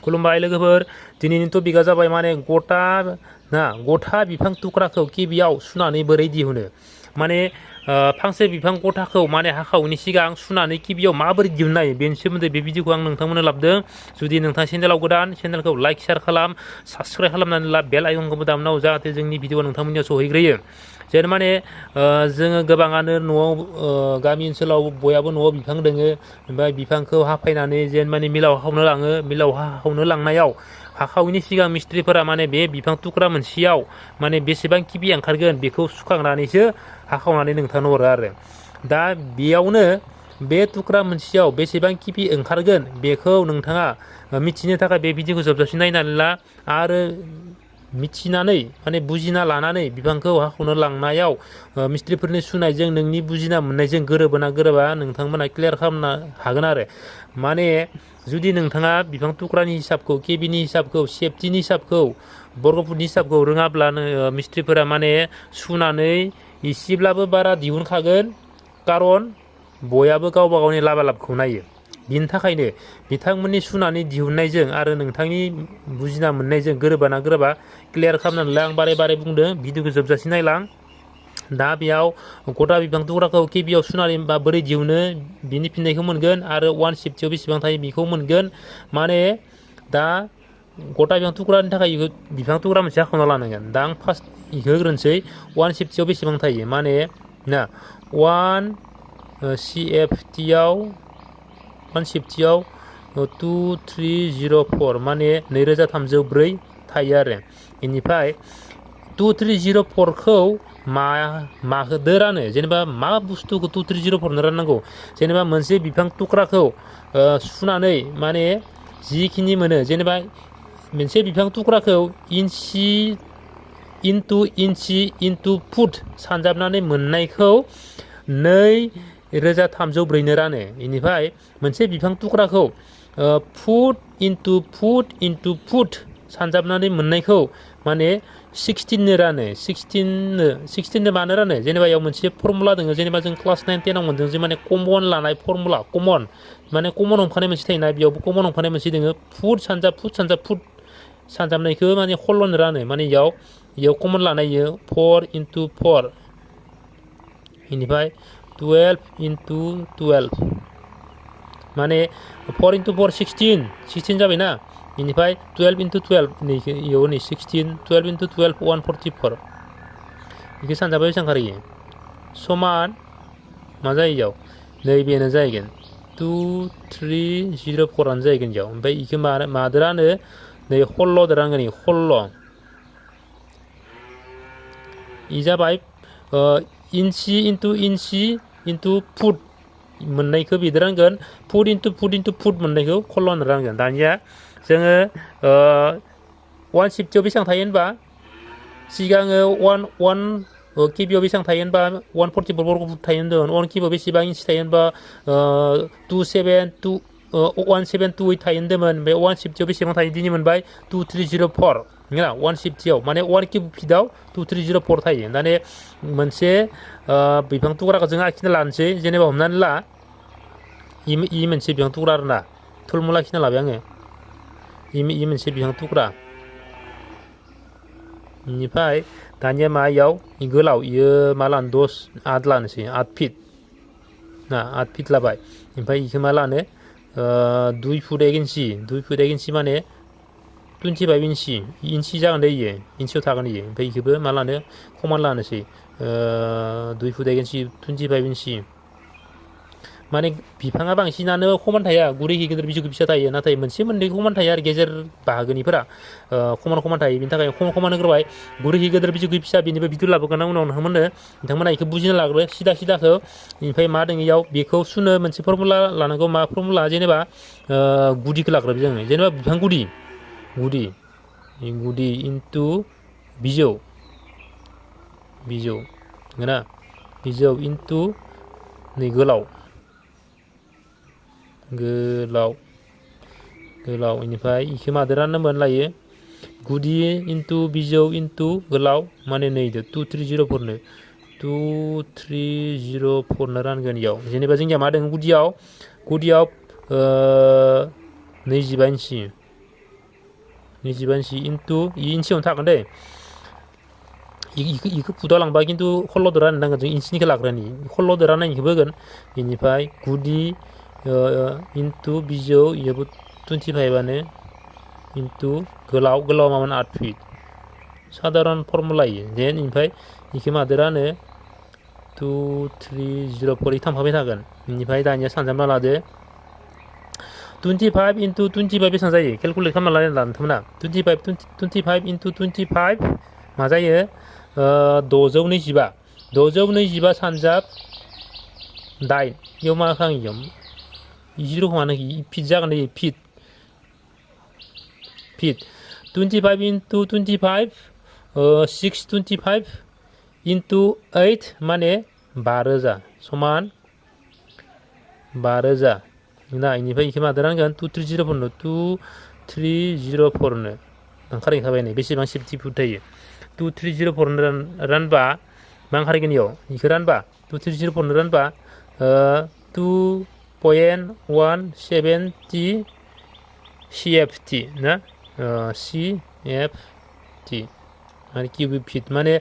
खुलुमबाय लोगोफोर दिनैनि टपिकआ जाबाय माने गथा बिफां थुख्राखौ गिबियाव सुनानै बोरै दिहुनो माने फांसे बिफां गथाखौ माने हाखावैनि सिगां सुनानै गिबियाव माबोरै दिहुननो हायो बेनि सोमोन्दै बे भिडिअखौ आं नोंथांमोननो लाबोदों। जुदि नोंथाङा चेनेलाव गोदान चेनेलखौ लाइक शेयार खालाम साबस्क्राइब खालामनानै ला बेल आइकनखौबो दामनाव जाहाथे जोंनि भिडिअआ नोंथांमोननियाव सहैग्रोयो। जेन माने जोङो गोबाङानो न'आव गामि ओनसोलाव बयहाबो न'आव बिफां दोङो ओमफ्राय बिफांखौ हाफायनानै जेन माने मिलाव हाखावनो लाङो मिलाव हाखावनो लांनायाव हाखावैनि सिगां मिस्ट्रिफोरा माने बे बिफां थुख्रा मोनसेयाव माने बेसेबां किबि ओंखारगोन बेखौ सुखांनानैसो हाखावनानै नोंथांनो हरो आरो दा बेयावनो बे थुख्रा मोनसेयाव बेसेबां किबि ओंखारगोन बेखौ नोंथाङा मिथिनो थाखाय बे भिडिअखौ जोबजासिम नायनानै ला आरो मिथिनानै माने बुजिना लानानै बिफांखौ हाखावनो लांनायाव मिस्ट्रिफोरनि सुनायजों नोंनि बुजिना मोननायजों गोरोबोना गोरोबा नोंथांमोना क्लियार खालामनो हागोन आरो माने जुदि नोंथाङा बिफां थुख्रानि हिसाबखौ केबिनि हिसाबखौ सेफटिनि हिसाबखौ बर्गफुटनि हिसाबखौ रोङाब्लानो मिस्ट्रिफोरा माने सुनानै इसेब्लाबो बारा दिहुनखागोन कारन बयाबो गावबा गावनि लाबा लाबखौ नायो। बिनि थाखायनो बिथांमोननि सुनानै दिहुननायजों आरो नोंथांनि बुजिना मोननायजों गोरोबाना गोरोबा क्लियार खालामनानै आं बारे बारे बुंदों भिडिअखौ जोबजासिम नायलां। दा बेयाव गथा बिफां थुख्राखौ गिबियाव सुनानै बा बोरै दिहुनो बिनि फिननायखौ मोनगोन आरो 1/7 बेसेबां थायो बेखौ मोनगोन। माने दा गथा बिफां थुख्रानि थाखाय बिफां थुख्रा मोनसे हाखावना लानांगोन। दा आं फार्स्ट इखौ होग्रोनोसै 1/7 बेसेबां थायो माने ना 1/7 2304 माने 2304 थायो आरो बेनिफ्राय 2304खौ माहोदो रानो जेनेबा मा बुस्थुखौ 2304 राननांगौ जेनेबा मोनसे बिफां थुख्राखौ सुनानै माने जिखिनि मोनो जेनेबा मोनसे बिफां थुख्राखौ इन्सि इन्टु फुट सानजाबनानै मोननायखौ 2304 रानो। बेनिफ्राय मोनसे बिफां थुख्राखौ फुट इन्टु फुट सानजाबनानै मोननायखौ माने 16 रानो। 16 मानो रानो जेनेबा बेयाव मोनसे फर्मुला दङ जेनेबा जों क्लास 9 10 आव मोनदों जे माने कमन लानाय फर्मुला कमन हमखानाय मोनसे थायोना बेयावबो कमन हमखानाय मोनसे दङ फुट सानजाब फुट सानजाबनायखौ माने खल्लनो रानो माने इयाव कमन लानाय 4 इन्टु 4 बेनिफ्राय 12 इन्टु 12 माने 4 इन्टु 4 16 जाबायना बेनिफ्राय 12 इन्टु 12 इयाव नै 16 12 इन्टु 12 144 बेखौ सानजाबा बेसेबां ओंखारो समान मा जायो इयाव नैबेनो जाहैगोन 2304 आनो जाहैगोन इयाव। ओमफ्राय इखौ मादो रानो नै खल्लदो रानगोन खल्ल इ जाबाय इन्सि इन्टु फुट मोननायखौ बिदि रानगोन फुट इन्टु फुट मोननायखौ खल्लनो रानगोन। दानिया जोङो 1/7 बेसेबां थायो होनबा सिगाङो 1 किबियाव बेसेबां थायो होनबा 144 बर्ग फुट थायो होनदों 1 किबियाव बेसेबां इन्सि थायो होनबा 1728 थायो होनदोंमोन। बे 1/7 बेसेबां थायो दिनै मोनबाय 2304 नङा 1/7 माने 1 किब फिटआव 2304 थायो। दाने मोनसे बिफां थुख्राखौ जों आखिना लानोसै जेनेबा हमनानै ला इ मोनसे बिफां थुख्रा आरोना थुलमुल आखिना लाबाय आङो इ मोनसे बिफां थुख्रा बेनिफ्राय दानिया मा इयाव गोलाव इयो मा लानो 10 8 लानोसै 8 फिट ना 8 फिट लाबाय ओमफ्राय इखौ मा लानो 2 फुट 1 इन्सि माने 25 इन्सि जागोन दे इयो इन्सियाव थागोन इयो। ओमफ्राय इखौबो मा लानो कमान लानोसै 2 फुट 1 इन्सि 25 इन्सि माने बिफाङा बांसिनानो कमान थाया गुरै गिदिर बिजौखौ फिसा थायो नाथाय मोनसे मोननै कमान थायो आरो गेजेर बाहागोनिफोरा कमान थायो बेनि थाखाय कमान होग्रोबाय गुरै गिदिर बिजौखौ फिसा बेनिफ्राय भिडिअ लाबोगोन उनाव नोंथांमोना बेखौ बुजिना लाग्रोबाय सिदाखौ ओमफ्राय मा दङ इयाव बेखौ सुनो मोनसे फर्मुला लानांगौ मा फर्मुला जेनेबा गुदिखौ लाग्रोबाय जोङो जेनेबा बिफां गुदि इन्टु बिजौ ना बिजौ इन्टु नै गोलाव बेनिफ्राय इखौ मादो राननो लायो गुदि इन्टु बिजौ इन्टु गोलाव माने नैदो 2304 रानगोन इयाव जेनेबा जोंनिया मा दङ गुदियाव 25 इन्सि 25 인치 인투 2인치यावनो थागोन दै 이거 부다랑바 কিন্তু 홀로드라는 거 인치니까 लाग्रानि 홀로드라는 이거 보गोन बेनिफ्राय 9D 인투 बिजौ 이거 25आनो 인투 गोलाव मामोन 8 फिट साधारन फर्मुला देन ओमफ्राय इखो मादोरानो 2 3 0 4 이 थांफाबाय थागोन बेनिफ्राय दानिया सानजाबना लादो 25 into 25 बेसेबां जायो केलकुलेट खालामना लादो नोंथांमोना 25 into 25 मा जायो 625 सानजाब 8 इयाव मा खाङो इयाव जिर'खमानो फिट जागोन दै फिट 25 into 25 625 into 8 माने 12000 समान 12000 ना इनिफ्राय इखो मादोरांगोन 2304नो 2304नो ओंखारहैखाबाय नै बेसेबां सेफ्टि फुट थायो 2304नो रानबा मा ओंखारगोन इयाव इखो रानबा 2304नो रानबा 2.170 CFT ना CFT माने किउबिक फिट माने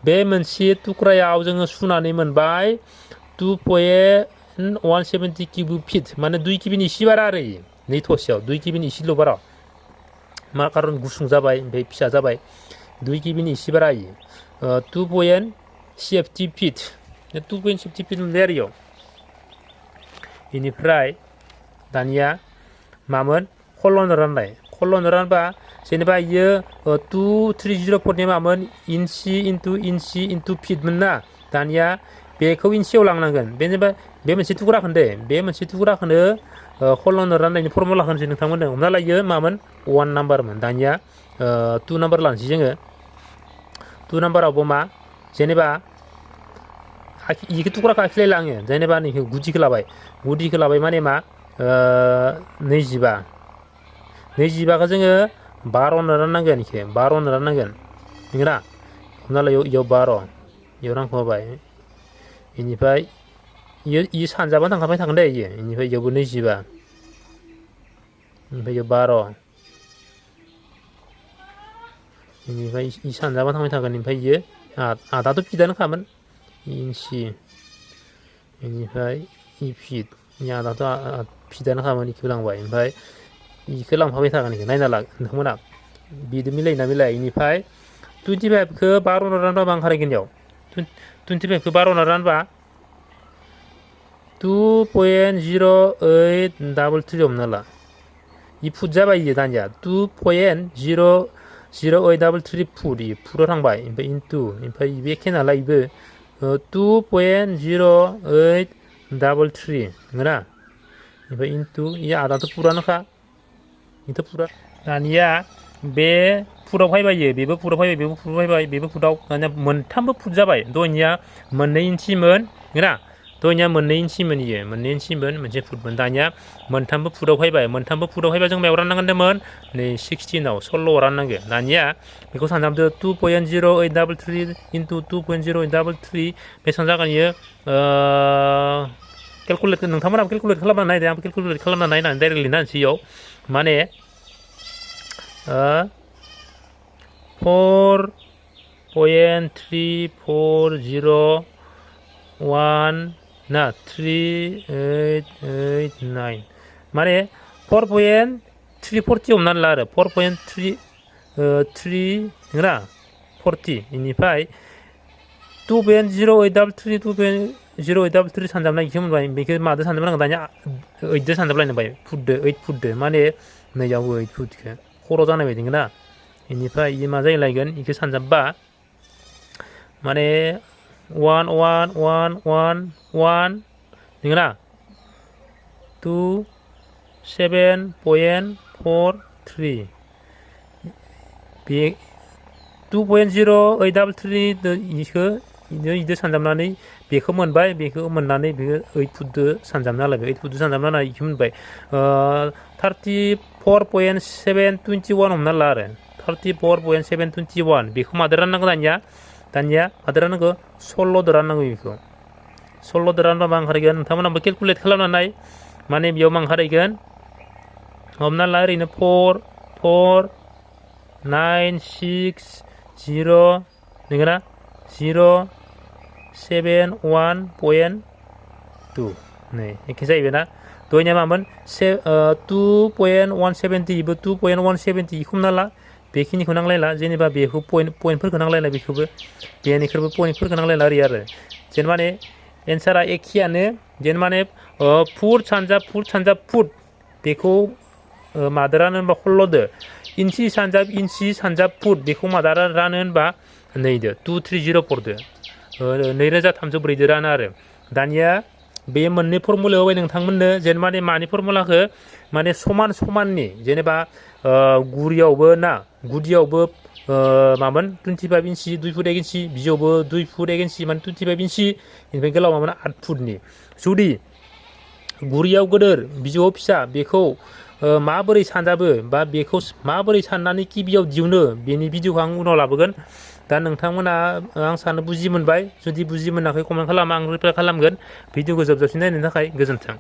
बे मोनसे टुक्रायाव जोङो सुनानै मोनबाय 2.170 किउबिक फिट माने 2 किबिनि इसे बारा आरो नै थसेयाव 2 किबिनि इसेल' बारा मा खारन गुसुं जाबाय ओमफ्राय फिसा जाबाय 2 किबिनि इसे बारा 2.70 फिट 2.70 फिट मोनबाय आरो इयाव बेनिफ्राय दानिया मामोन खल्लनो रानबा जेनेबा इयो 2304नि मामोन इन्सि इन्टु फिटमोन ना दानिया बेखौ इन्सियाव लांनांगोन जेनेबा बे मोनसे टुक्राखौनो दे बे मोनसे टुक्राखौनो खल्लनो राननायनि फर्मुलाखौ होनोसै नोंथांमोननो हमना लायो मामोन 1 नाम्बारमोन दानिया 2 नाम्बार लानोसै जोङो 2 नाम्बारावबो मा जेनेबा इखो टुक्राखौ आखिलाय लाङो जेनेबा नैखौ गुदिखौ लाबाय माने मा 25खौ जोङो 12नो राननांगोन इखो 12नो राननांगोन नंगौना हमना ला इयाव 12 इयाव रांखौ होबाय बेनिफ्राय इयो सानजाबानो थांखाबाय थागोन दे इयो बेनिफ्राय इयावबो 25 बेनिफ्राय इयाव 12 बेनिफ्राय इ सानजाबानो थांबाय थागोन ओमफ्राय इयो आदाथ' फिटआनोखामोन इन्सि बेनिफ्राय इ फिट आदाथ' फिटआनोखामोन इखौ लांबाय ओमफ्राय इखौ लांफाबाय थागोन इखौ नायना ला नोंथांमोना बिदि मिलायोना मिलाया बेनिफ्राय 25खौ 12नो रानबा मा ओंखारगोन इयाव 25खौ 12नो रानबा 2.0833 हमना ला इ फुट जाबाय इयो दानिया 2.0833 फुट इयो फुटाव थांबाय ओमफ्राय इन्टु ओमफ्राय बे एखे नालाय इबो 2.0833 नंगौना ओमफ्राय इन्टु इयो आदाथ' फुरानोखा इथ' फुरा दानिया बे फुटाव फैबाय बेबो फुटाव फैबाय बेबो फुटाव दानिया मोनथामबो फुट जाबाय दहायनिया 2 इन्सिमोन नंगौना दहायनिया 2 इन्सिमोन इयो 2 इन्सिमोन मोनसे फुटमोन दानिया मोनथामबो फुटाव फैबा जों मायाव राननांगोन नै 16आव 16आव राननांगोन दानिया बेखौ सानजाबदो 2.0833 इन्टु 2.0833 बेसेबां जागोन इयो केलकुलेट नोंथांमोनाबो केलकुलेट खालामना नायदो आंबो केलकुलेट खालामना नायनानै डाइरेक्ट लिरना होनोसै इयाव माने 4.3401 ना 3889 माने 4.340 हमनानै ला आरो 4.3 नंगौना 40 बेनिफ्राय 2.0833 सानजाबनाय इखौ मोनबाय बेखौ मादो सानजाबनांगौ दानिया 8दो सानजाबलायनोबाय 8 फुटदो माने नैयावबो 8 फुटखौ खर' जानाय बायदि ना बेनिफ्राय इयो मा जाहैलायगोन इखौ सानजाबबा माने 1 नंगौना 7.43 बे 2.0833 इखौ इदो सानजाबनानै बेखौ मोनबाय बेखौ मोननानै बेखौ 8 फुटदो सानजाबना लाबाय 8 फुटदो सानजाबना इखौ मोनबाय 34.721 हमना ला आरो 34.721 बेखौ मादो राननांगौ दानिया मादो राननांगौ 16दो राननांगौ बेखौ 16दो रानबा मा ओंखारगोन नोंथांमोनाबो केलकुलेट खालामना नाय माने बेयाव मा ओंखारहैगोन हमना ला ओरैनो 4 960 नंगौ ना 071.2 नै एखे जाहैबाय ना दहायनिया मामोन 2.170 बो 2.170 हमना ला बेखिनिखौ नांलायला जेनेबा बेखौ पइन्टफोरखौ नांलायला बेखौबो बेनिख्रुइबो पइन्टफोरखौ नांलायला ओरै आरो जेन माने एन्सारा एखेयानो जेन माने फुट सानजाब फुट बेखौ मादारानो होनबा 16दो इन्सि सानजाब फुट बेखौ मादारा रानो होनबा नैदो 2304दो 2304दो रानो आरो दानिया बे मोननै फर्मुला होबाय नोंथांमोननो जेन माने मानि फर्मुलाखौ माने समाननि जेनेबा गुदियावबो मामोन 25 इन्सि 2 फुट 1 इन्सि बिजौबो 2 फुट 1 इन्सि माने 25 इन्सि बेनिफ्राय गोलाव मामोन 8 फुटनि जुदि गुरियाव गोदोर बिजौआव फिसा बेखौ माबोरै सानजाबो बा बेखौ माबोरै साननानै किबियाव दिहुनो बेनि भिडिअखौ आं उनाव लाबोगोन दा नोंथांमोना आं सानो बुजि मोनबाय जुदि बुजि मोनाखै कमेन्ट खालाम आं रिप्लाइ खालामगोन भिडिअखौ जोबजासिम नायनो थाखाय गोजोन्थों